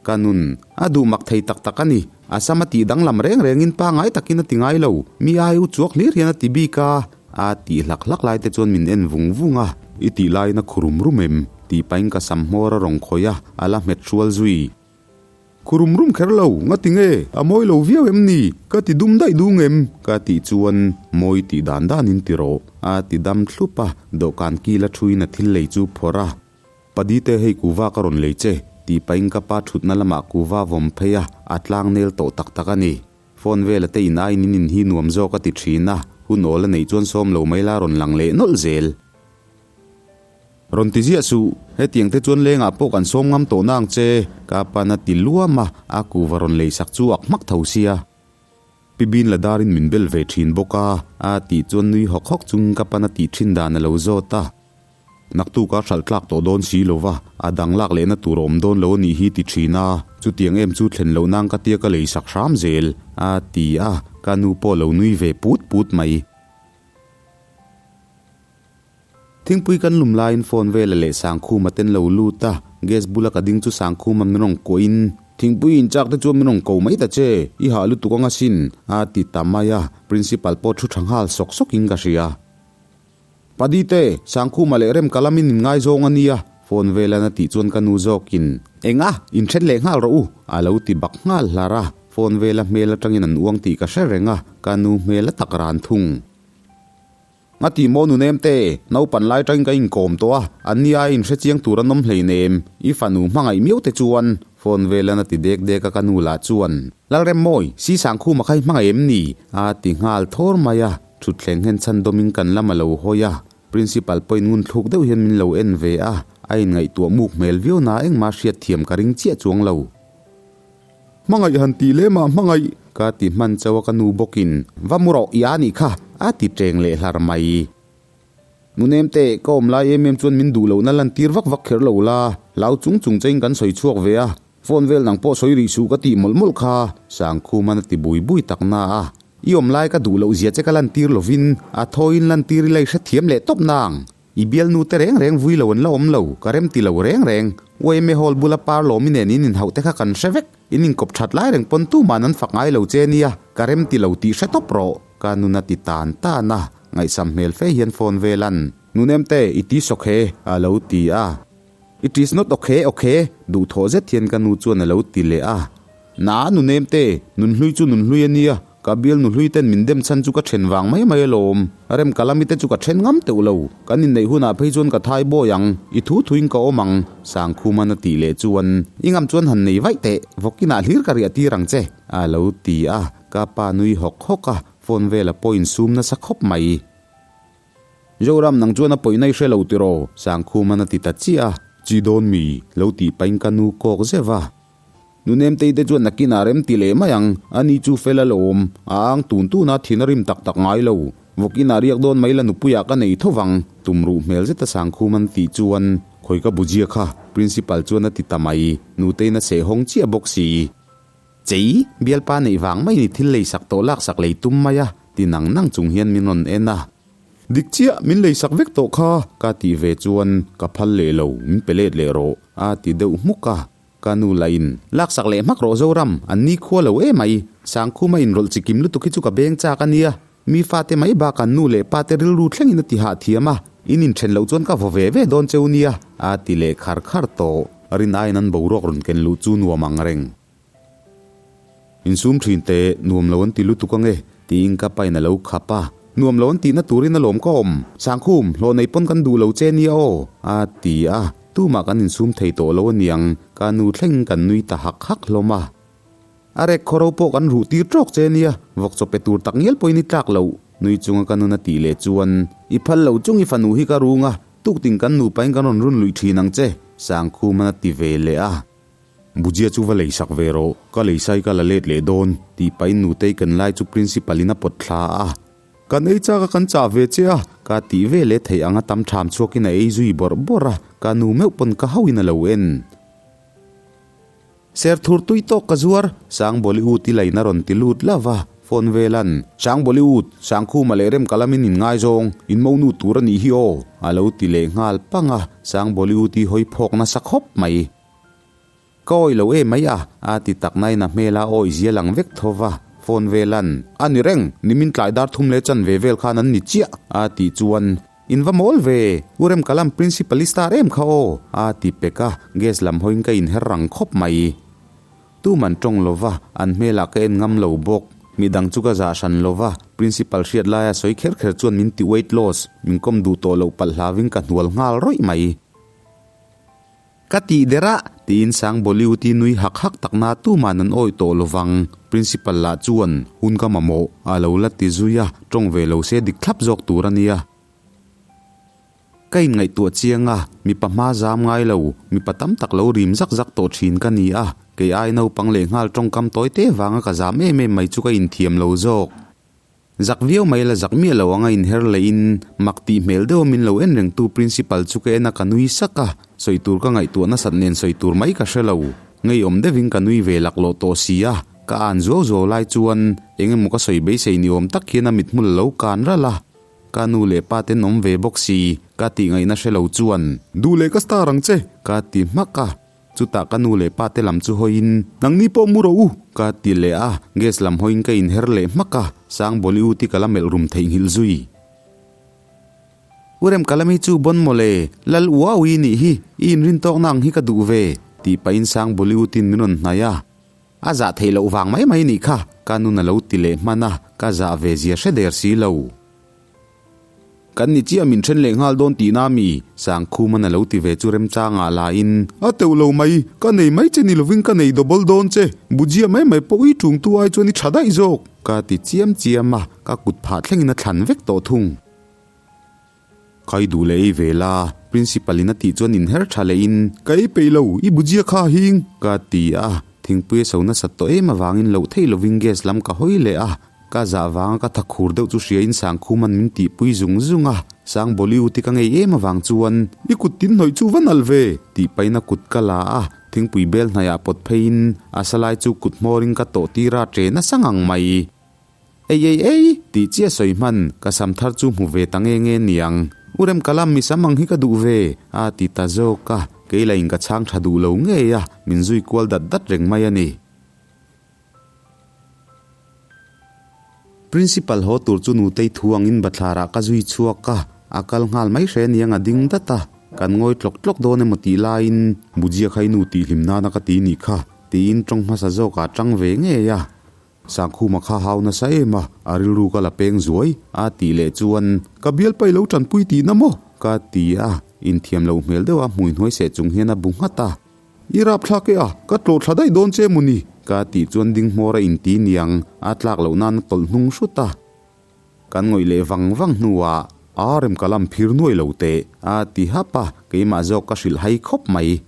Speaker 1: Ka nun, a duh mak thei tak tak a ni, a sam a tih danglam reng rengin pangai takin a ti ngai lo, mi ai u chuak hlir hian a ti bik a, a tih hlak hlak lai te chuan min en vung vung a. I tih laiin a khurum rum em? tih pahin ka sam hmawr a rawn khawih a, a la hmet hrual zui. Khurum rum kher lo, ngati nge? A mawi lo viau em ni? Ka ti dum daih dung em? Ka tih chuan mawi tih dan danin ti rawh, a ti dam thlup a, dawhkan kil a thuin a thil lei chu phawrh a. Padite hei kuva ka rawn lei che, tih pahin ka pa thutna lamah kuva vawm phei a, a tlang nel tawh tak tak a ni. Phone vela te in aiin in in hi nuam zawk a ti thin a, hun awl a neih chuan sawm lo mai la rawn lang leh nawlh zel. Rawn ti ziah suh, hetiang te chuan lengah pawh kan sawm ngam tawh nang che, ka pan a ti luam a, a kuva rawn lei sak chu ak hmak tho sia. Pi Bin la darin min bel ve thin bawk a, a tih chuan nui hawk hawk chungin ka pan a tih thin dan a lo zawt a. Naktuk a hralh tlak tawh dawn si lo va, a dang lak lehna tur a awm dawn lo a nih hi ti thin a, chutiang em chu thlen loh nang ka tia ka lei sak hram zel, a ti a, ka nu pawh lo nui ve put put mai. Thingpui kan lum laiin phone vela leh Sangkhuma ten lo lut a, gas bula ka ding chu Sangkhuma min rawn kuahin, Thingpui inchak te chuan min rawn ko mai ta che, i hah lutuk anga sin, a ti ta mai a, Principal pawh thu tha nghal sawk sawkin ka hria. Padite, Sangkhuma leh Remka lamin in ngaizawng a nia, phone velan a tih chuan ka nu zawkin, Enga, inthen leh nghal rawh u, a lo ti bak nghal hlar a, phone vela hmel atangin an uang tih ka hre reng a, ka nu hmel a tak ran thung. A ti maw nu nem te, naupan lai tangin ka inkawm tawh a, an ni ai inhre chiang tur an awm hleinem, i fanu hmangaih miau te chuan phone velan a ti dek dek a ka nu lah chuan, Lalremmawi, si Sangkhuma kha i hmangaih em ni? a ti nghal thawr mai a, thutthleng hen chhan dawmin kan lam a lo hawi a, Principal pawhin ngun thluk deuh hian min lo en ve a, a inngaihtuah muk hmel viau na engmah hriat thiam ka ring chiah chuang lo. Hmangaih han tih leh mah hmangaih. Ka ti hman chauh a ka nu bawkin, Va mu rawh, i a nih kha, a ti teng leh hlar mai. Nu Nemte, ka awm lai em em chuan min duh lohna lan tir vak vak kher lo la, hlau chung chung chein kan sawi chhuak ve a, phone vel nang pawh sawi rih suh ka tih mawlh mawlh kha, Sangkhuman a ti bui bui tak na a. I awm lai ka duh loh zia che ka lan tir lovin, a thawiin lan tir ila i hrethiam leh tawp nang. I bialnu te reng reng vui lo an la awm lo, ka rem ti lo reng reng. Uaime hall bula par lawmi nen in inhauh te kha kan hre vek. In inkawp that lai reng pawn tuman an fak ngai lo che nia, ka rem ti lo tih hre tawp rawh. Ka nun a ti tan tan a, ngaihsam hmel fe hian phone vel an. Nunem te, i ti sawk he, a lo ti a. It is not okay, okay, duhthawh zet hian ka nu chuan a lo ti leh a. Na, nunem te, nunhlui chu nunhlui a nia, ka bial nuhlui ten min dem chhan chu ka then vang mai mai alawm. Rem kalami te chu ka then ngam teuh lo, kan inneih hunah phei chuan ka thai bawi ang, i thu thuin ka awm ang, Sangkhuman a tih leh chuan, I ngam chuan han nei vaih teh, vawkinah hlir ka riah tir ang che, a lo ti a, ka pa nui hawk hawk a, phone vela pawh insum nasa khawp mai. Zoram nang chuan a pawihna i hre lo tiraw? Sangkhuman a ti ta chiah a, Chi dawn mi, lo tih pahin ka nu kawk zeuh a. Nunemtei te chuan nakinah rem ti leh mai ang, ani chu fel a lawm, a ang tun tuna thin a rim tak tak ngai lo. Vawkinah riak dawn mai la nupuiah ka nei tho vang, tum ruh hmel zeta Sangkhum an tih chuan khawi ka bujia kha, Principal chuan a ti ta mai, Nuteiin a seh hawng chiah bawk si. Chei, bialpa neih vang mai ni thil leisak tawh laksak lei tum mai a, ti nang nang chung hian min rawn en a. Dik chiah, min leisak vek tawh kha, ka tih ve chuan ka phal leh lo, min pe let leh rawh, a ti deuh hmuk a. Ka nu lahin, Laksak leh hmak rawh Zoram, an ni khua lo em mai, Sangkhuma inrawlh chikim lutuk hi chu ka beng chak a nia, mi fate mai bakah nu leh pate rilru thlengin a ti hah thiam a, in inthen loh chuan ka vaw ve ve dawn cheu nia, a ti leh khar khar tawh. Rin aiin an boruak rawn ken luh chu nuam ang reng. Insum thin teh, nuam lo an ti lutuk ange, tiin ka pain a lo khap a. Nuam lo an tihna turin alawm ka awm. Sangkhum, hlawh nei pawn kan duh lo che nia aw, a ti a. Tumah kan insum thei tawh lo aniang, ka nu thleng kan nui ta hak hak hlawm a. A rek khawro pawh kan ruh tir tawk che nia, vawk chaw pe tur tak ngial pawhin i tlak loh, nui chunga ka nun a tih leh chuan, I phal lo chung i fanu hi ka rung a, tuktin kan nupain kan rawn run luih thin ang che, Sangkhuman a ti ve leh a. Bujia chu va leisak ve rawh, ka leisai ka la let leh dawn, tih pahin nutei kan lai chu principal in a pawt thla a. Kan ei chak a kan chah ve che a, ka tih ve leh theih ang a tam tham chhuakin a ei zui bawrh bawrh a, ka nu meuh pawn ka hauhin a lo en. Serthur tui tawk ka zuar, Sangbollywood i lain a rawn ti lut love a, phone velan, Sangbollywood, Sangkhuma leh Remkalamin in ngaizawng, in monu tur a nih hi aw, a lo ti leh nghal pang a, Sangbollywood i hawi phawk nasa khawp mai. Ka awih lo em mai a, a ti tak nain a hmel a awih zia lang vek tho va, phone velan, A ni reng, nimin tlai dar thum leh chan ve vel khan an ni chiah, a tih chuan, In va mawl ve, U Remkalam principal i star em kha aw, a ti pek a, gas lam hawiin ka inher rang khawp mai. Tuman tawng lo va, an hmelah ka en ngam lo bawk. Midang chu ka zah hran lo va, principal hriat laia sawi kher kher chuan min ti weight loss, min kawm duh tawh loh palh hlauin ka hnual nghal rawih mai. Ka tih der a, tiin Sang Bollywood-i nui hak hak tak na tuman an awih tawh lo vang. Principal lah chuan, Hun ka mamawh, a lo la ti zui a, tawng ve lo se dik thlap zawk tur a nia. Ka inngaihtuah chiang a, mipa hma zam ngai lo, mipa tam tak lo rim zak zak tawh thin ka ni a, kei ai naupang leh nghal tawngkam tawi te vanga ka zam em em mai chu ka inthiam lo zawk. Zak viau mai la zak miah lo anga inher lehin mak tih hmel deuha min lo en rengtu principal chu ka en a ka nui sak a, sawi tur ka ngaihtuah nasat nen sawi tur mai ka hre lo. Ngeiawm deuhin ka nui ve laklawh tawh si a, ka an zuau zuau lai chuan eng emaw ka sawi beisei ni awm tak hian a mithmul a lo kan ralh a, ka nu leh pa ten awm ve bawk si, ka tih ngaihna hre lo chuan. Duh leh ka star ang che! ka ti hmak a. Chutah ka nu leh pa te lam chu hawiin, Nangni pawh mu rawh u! ka ti leh a, gas lam hawiin ka inher leh hmak a, Sang Bollywood hi ka la melh rum theihnghilh zui. U Remkalami chu bawn mawle, Lal Uaui nih hi, i inrin tawkna ang hi ka duh ve, tih pahin Sang Bollywood-in min rawn hnaih a. A zah theih loh vang mai mai nih kha, ka nun a lo ti leh hman a, ka zah ve zia hre der si lo. Kan ni chiah min then leh nghal dawn tihna mi? Sangkhuman a lo ti ve chu remchangah lahin. A teuh lo mai, ka nei mai che ni lovin ka nei double dawn che, bujia mai mai pawh i ṭungtu ai chuan i ṭha daih zawk, ka ti chiam chiam a, ka kut phah thlengin a thlan vek tawh thung. Kai duh leh ei ve la, Principal in a tih chuan inher ṭha lehin, Ka ei peih lo, i bujia kha a hing, ka ti a, thingpui a so nasat tawh em avangin loh theih lovin gas lam ka hawi leh a, Ka zah vanga ka tha khur deuh chu hriain Sangkhuman min tihpui zung zung a, Sang Bollywood-i ka ngei em avang chuan, I kut tin hnawih chu va nalh ve! tih pahin a kut ka la a, thingpui bel hnaiah pawt pheiin a salai chu kut hmawrin ka tawh tir a, ṭe nasa ngang mai. Ei ei ei! tih chiah sawi hman, ka sam thar chu hmu ve ta nge nge niang. U Remkalam mi sam ang hi ka duh ve! a ti ta zawk a, kei lahin ka chhang ṭha duh lo ngei a, min zui kual dat dat reng mai a ni. Principal haw tur chu nutei thu angin bathlarah ka zui chhuak a, a kal nghal mai hre aniang a ding dat a, kan ngawi tlawk tlawk dawn emaw tih laiin Bujia kha i nu tih hlim nana ka ti nih kha tiin tawng hmasa zawkah a tang ve ngei a. Sangkhuma kha hau nasa em a, a rilru ka la peng zuai a tih leh chuan ka bialpa i lo tanpui tihna maw? ka ti a, inthiam loh hmel deuha hmui hnuai seh chung hian a bu nghat a. I rapthlak e a, ka tlawh thla daih dawn che maw ni? Ka tih chuan ding hmawr a inti niang, a tlak loh nan a tawlh hnung hrut a. Kan ngawih leh vang vang hnuah, A rem ka lam phir nuai lo teh, a ti hap a, keimah zawk ka hrilh hai khawp mai.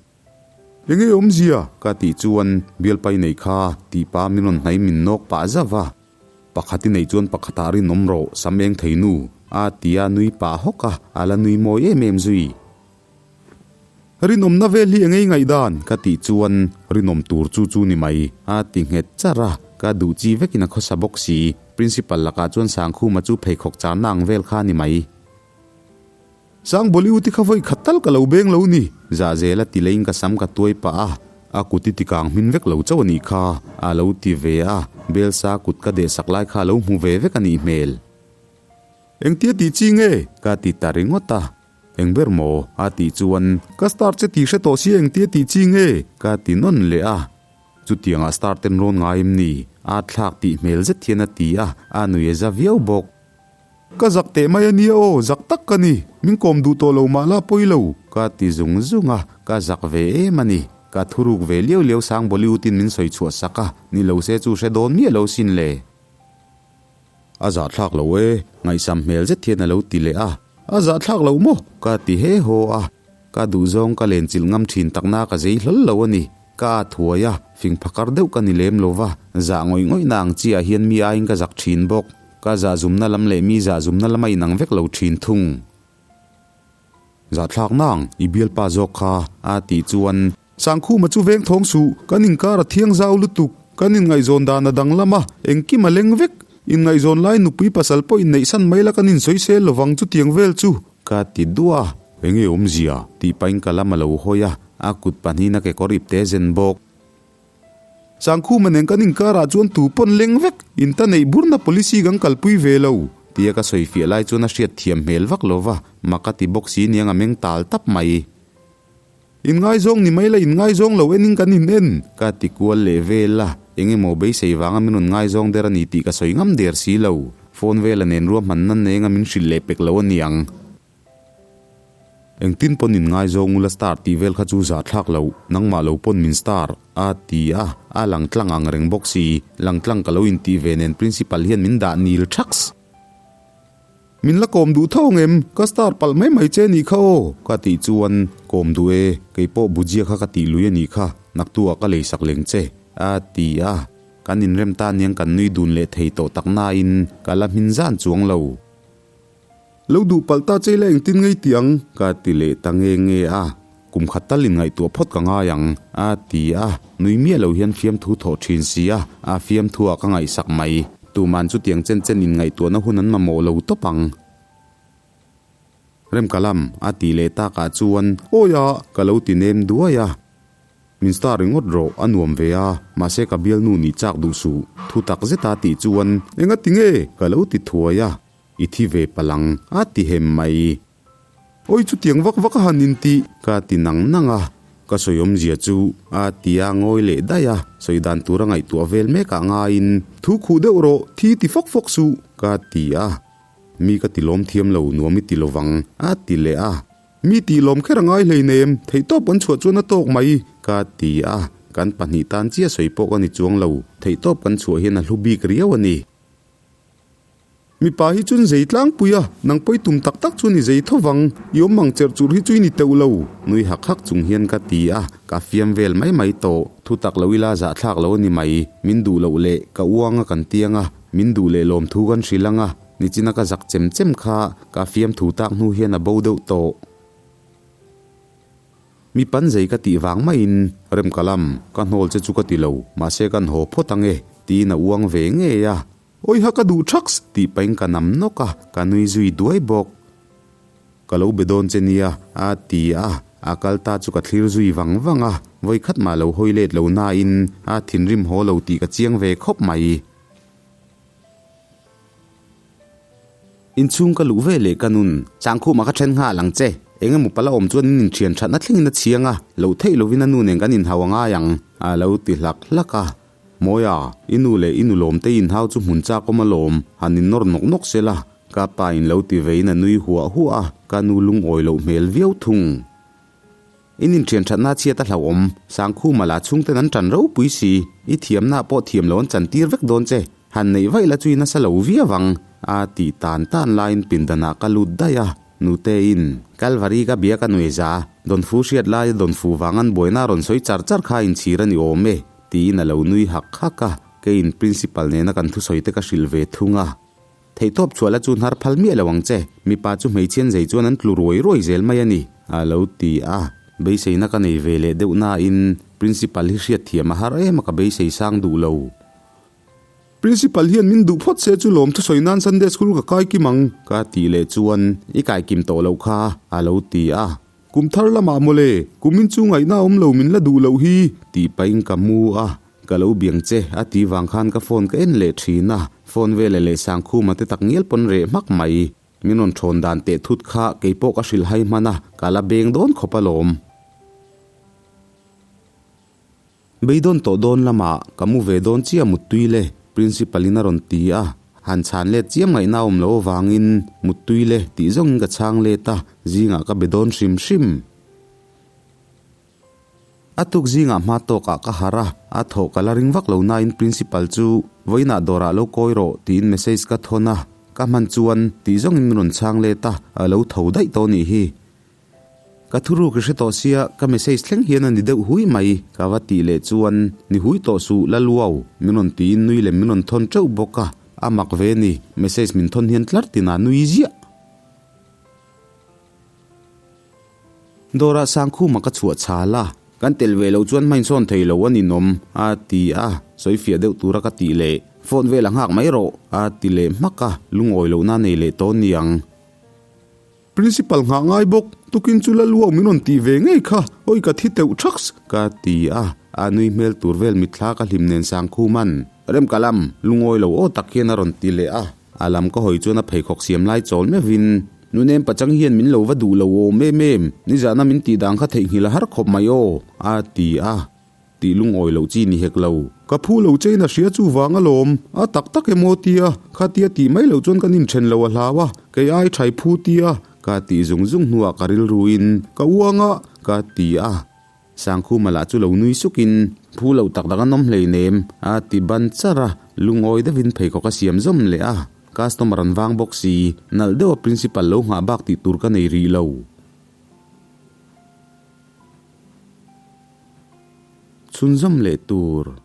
Speaker 1: Enge awmzia? ka tih chuan bialpa i nei kha tih pa min rawn hnai min nawk pah zauh a. Pakhat i neih chuan pakhatah rinawm rawh, sam eng thei nu, a ti a, nui pah hawk a, a la nui mawi em em zui. Rinawmna vel hi engei ngaihdan? ka tih chuan rinawm tur chu chu ni mai, a ti nghet charh a, ka duh chi vekin a khawsa bawk si. Principal lakah chuan Sangkhuma chu pheikhawk charna ang vel kha a ni mai. Sang Bollywood-i kha vawi khat tal ka lo beng lo ni, Zahzel a ti leiin ka sam ka tuai pah a, a kut i tikang hmin vek lo chauh a nih kha, a lo ti ve a, Belsa kut ka dehsak lai kha a lo hmu ve vek a nih hmel. Engtia tih chi nge? ka ti ta ringawt a. Eng ber maw? a tih chuan, Ka star che tih hre tawh si engtia tih chi nge? ka ti nawn leh a. Chutiangah star ten rawn ngai em ni? A thlak tih hmel zet hian a ti a, a nui a za viau bawk. Ka zak teh mai a nia aw, zak tak ka ni. Min kawm duh tawh lo mah la pawi lo. Ka ti zung zung a, ka zak ve em a ni. Ka thuruk ve liau liau sang Bollywood-in min sawi chhuah sak a, ni lo se chu hre dawn miah lo sin le. A zahthlak lo e, ngaihsam hmel zet hian a lo ti leh a. A zahthlak lo maw? Ka ti he haw a. Ka duhzawng ka lenchilh ngam thin takna ka zei hlawl lo a ni. Ka a thuai a, fing phakar deuh ka ni lem lo va, zah ngawih ngawihna ang chiah hian mi aiin ka zak thin bawk. Ka zahzumna lam leh mi zahzumna lam a inang vek lo thin thung. Zahthlak nang, i bialpa zawk kha, a tih chuan. Sangkhuma chu veng thawng suh, kan inkar a thiang zau lutuk, kan inngaihzawn dan a danglam a, engkim a leng vek. Inngaihzawn lai nupui pasal pawh inneihsan mai la kan insawisel lovang chutiang vel chu, ka ti duah a. Enge awmzia? tih pahin ka lam a lo hawi a, a kut pahnihin a kekawr ipte zen bawk. Sangkhuma nen kan inkarah chuan tu pawn leng vek, in ta neih burna policy kan kalpui ve lo, tia ka sawi fiah lai chuan a hriat thiam hmel vak lo va, mak a ti bawk si niang a meng tal tap mai. Inngaizawng ni mai la inngaizawng lo enin kan in en, ka ti kual leh vel a, eng emaw beisei vanga min rawn ngaizawng der a ni tih ka sawi ngam der si lo, phone vela nen ruahmanna nenga min hrilh leh pek lo a niang. Engtin pawn in ngaizawng ula star tih vel kha chu zahthlak loh, nangmah lo pawn min star, a ti a, a lang tlang ang reng bawk si, lang tlang ka lo intih ve nen principal hian min dah nil thaks. Min la kawm duh tho ang em? Ka star palh mai mai che nih kha aw, ka tih chuan, Kawm duh e, kei pawh bujia kha ka tih lui a nih kha, naktuah ka leisak leng che, a ti a, kan inrem ta aniang kan nui dun leh thei tawh tak nain ka la hmin zan chuang lo. Lo duh palh ta che ila engtin ngei ti ang? Ka ti leh ta nge nge a, kum khat tal in ngaihtuah phawt ka ngai ang, a ti a, nui miah lo hian fiamthu thawh thin si a, a fiamthu ah ka ngaihsak mai. Tuman chutiang chen chen in ngaihtuahna hun an mamawh lo tawp ang. Remkalam, a tih leh takah chuan, Awi a, ka lo ti nem duai a. Min star ringawt rawh, a nuam ve a, mahse ka bialnu nih chak duh suh, thu tak zeta tih chuan, Enga ti nge? ka lo ti thuai a. I thi ve palang, a ti hem mai. Awi chutiang vak vak a han inti, ka ti nang nang a. Ka sawi awmzia chu, a ti a ngawi leh daih a, sawi dan tur a ngaihtuah vel mek ah ngaiin, Thu khuh deuh rawh, thi ti fawk fawk suh, ka ti a. Mi ka ti lawm thiam lo, nuam i ti lovang, a ti leh a. Mi tih lawm kher a ngai hleinem, theihtawp kan chhuah chuan a tawk mai, ka ti a. Kan pahnih tan chiah sawi pawh ka ni chuang lo, theihtawp kan chhuah hian a hlu bik riau a ni. Mipa hi chuan zei tlangpui a, nang pawi tum tak tak chuan i zei tho vang, i awm ang cherh churh hi chu i ni teuh lo, nui hak hak chung hian ka ti a, ka fiam vel mai mai tawh. Thu tak lo ila zahthlak lo a ni mai, min duh loh leh ka uang a kan tiang a, min duh leh lawmthu kan hrilh ang a, nichina ka zak chem chem kha ka fiamthu tak hnu hian a bo deuh tawh. Mi pan zei ka tih vang maiin Remkalam, ka hnawl che chu ka ti lo, mahse kan haw phawt ang e, tiin a uang ve ngei a. Awiha ka duh thaks! tih pahin ka nam nawk a, ka nui zui duai bawk. Ka lo be dawn che nia, a ti a, a kal ta chu ka thlir zui vang vang a, vawikhat mah lo hawi let lo nain a thinrim haw lo tih ka chiang ve khawp mai. Inchhung ka luh ve leh ka nun. Changkhumah ka then nghal ang che. Eng emaw pala awm chuan in inthian thatna thlengin a chhiang a, loh theih lovin a nu nen kan inhau a ngai ang, a lo ti hlak hlak a. Mawia, i nu leh i nu lawmte inhau chu hmun chak awm alawm, han innawr nawk nawk se la, ka pa in lo ti vein a nui huah huah a, ka nu lungawi loh hmel viau thung. In inthian thatna chhiat a hlauhawm, Sangkhuma lah chhungten an tan ropui si, i thiamna pawh thiam lo an chantir vek dawn che, han neih vaih la chu i nasa lo viau ang, a tih tan tan laiin pindanah ka lut daih a. Nuteiin, Kalvari ka bia ka nuai za, Dawnfu hriat laia Dawnfu vang an buaina a rawn sawi char char kha inchhir a ni awm e, tiin a lo nui hak hak a, keiin Principal nena kan thusawi te ka hrilh ve thung a. Theihtawp chhuah la chu hnar phal miah lo ang che, mipa chu hmeichhian zei chuan an tlu ruai ruai zel mai a ni, a lo ti a. Beiseina ka nei ve leh deuh nain Principal hi hriatthiam a har em a ka beisei sang duh lo. Principal hian min duh phawt se chu lawm thusawi nan Sunday School ka kai kim ang ka tih leh chuan i kai kim tawh loh kha a lo ti a. Kum thar lamah mawle, kumin chu ngaihna awm lo min la duh loh hi tih pahin ka mu a, ka lo biang che a ti vang khan ka phone ka en leh thin a, phone veleh leh Sangkhuma te tak ngial pawn reh hmak mai. Min rawn thawn dan teh thut kha keipawh ka hrilh hai hman a, ka la beng dawn khawp alawm. Beidawn tawh dawn lamah ka mu ve dawn chiah Muttui le, Principal in a rawn ti a. Han chhan let chiam ngaihna a awm loh avangin Muttui le tih zawngin ka chhang let a, zingah ka be dawn hrim hrim. A tuk zingah hma tawkah ka harh a, a thawh ka la ring vak lo nain Principal chu vawiinah dawrah lo kawi rawh tiin message ka thawn a, ka hman chuan tih zawngin min rawn chhang let a, a lo tho daih tawh nih hi. Ka thuruk i hre tawh sia, ka message thleng hian a ni deuh hui mai, ka va tih leh chuan, Ni hui tawh suh, la luau, min rawn tiin nui lem min rawn thawn teuh bawk a, a mak ve ni, message min thawn hian tlar tinah nui ziah. Dawrah Sangkhuma ka chhuah chhal a, kan tel ve loh chuan hmainsawn thei lo a ninawm, a ti a, sawi fiah deuh tura ka tih leh, Phone vel a nghak mai rawh, a ti leh hmak a, lungawi lohna nei leh tawh niang. Principal nghah ngai bawk, tukin chu la luau min rawn tih ve ngei kha, awi ka thi teuh thaks, ka ti a, a nui hmel tur vel mitthla ka hlim nen Sangkhuman, Rem ka lam, lungawi lo aw tak hian a rawn ti leh a, a lam ka hawi chuan a pheikhawk siam lai chawl meuhin, Nunem pachang hian min lo va duh lo awm em em, nizahna min tih dan kha theihnghilh a har khawp mai aw, a ti a. Tih lungawi loh chi ni hek lo. Ka phu lo chein a hria chu vang alawm, a tak tak emaw tia, khatia tih mai loh chuan kan inthen lo a hlau a, kei ai thai phu tia, ka tih zung zung hnuah ka rilruin ka uang a, ka ti a. Sangkhuma lah chu lo nui sukin, Phu lo tak tak an awm hleinem, a ti ban char a, lungawi deuhin pheikhawk a siam zawm leh a. Customer an vang bawk si, nalh deuha principal lo nghah bak tih tur ka nei rih lo. Chhunzawm leh tur.